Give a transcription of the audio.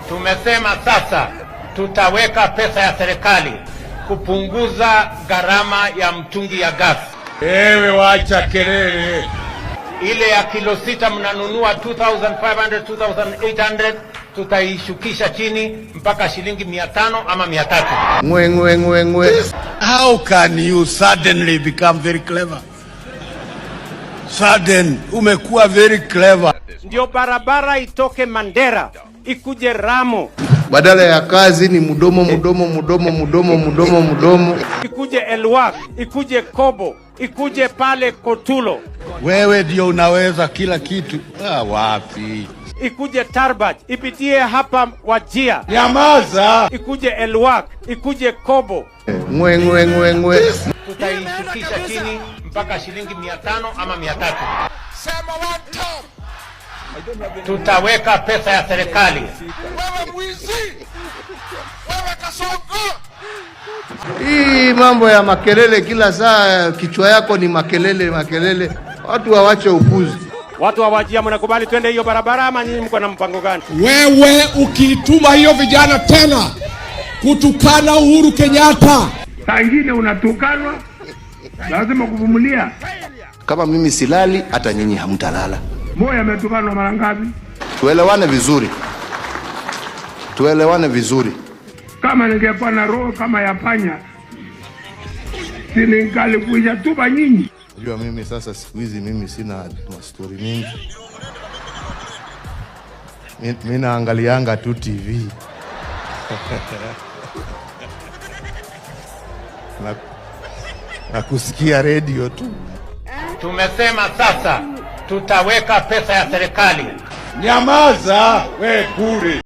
Tumesema sasa tutaweka pesa ya serikali kupunguza gharama ya mtungi ya gas. Wewe wacha kelele. Ile ya kilo 6 mnanunua 2500, 2800, tutaishukisha chini mpaka shilingi 500 ama 300. Ngwe ngwe ngwe ngwe. How can you suddenly become very clever? Sudden, umekuwa very clever. Ndio barabara itoke Mandera ikuje Rhamu, Badala ya kazi ni mdomo mdomo mdomo mdomo mdomo mdomo. Ikuje Elwak, ikuje Kobo, ikuje pale Kotulo, Wewe ndio unaweza kila kitu. Ah, wapi? Ikuje Tarbaj, ipitie hapa Wajir, Nyamaza. Ikuje Elwak, ikuje Kobo. Ngwe ngwe ngwe ngwe. Tutaishukisha chini mpaka shilingi 500 ama 300. Tutaweka pesa ya serikali. Wewe mwizi! Wewe kasongo! Hii mambo ya makelele kila saa, kichwa yako ni makelele makelele. Watu wawache upuzi. Watu wa Wajir, mnakubali twende hiyo barabara ama nyinyi mko na mpango gani? Wewe ukiituma hiyo vijana tena kutukana Uhuru Kenyatta, Saa ingine unatukanwa, lazima kuvumilia. Kama mimi silali, hata nyinyi hamtalala. Moi ametukanwa mara ngapi? Tuelewane vizuri, tuelewane vizuri. Kama ningekuwa na roho kama ya panya, si ningalikuja tuba nyinyi. Najua mimi sasa siku hizi mimi sina mastori mingi. Mi naangalianga tu TV na kusikia redio tu. Tumesema sasa tutaweka pesa ya serikali. Nyamaza, we bure.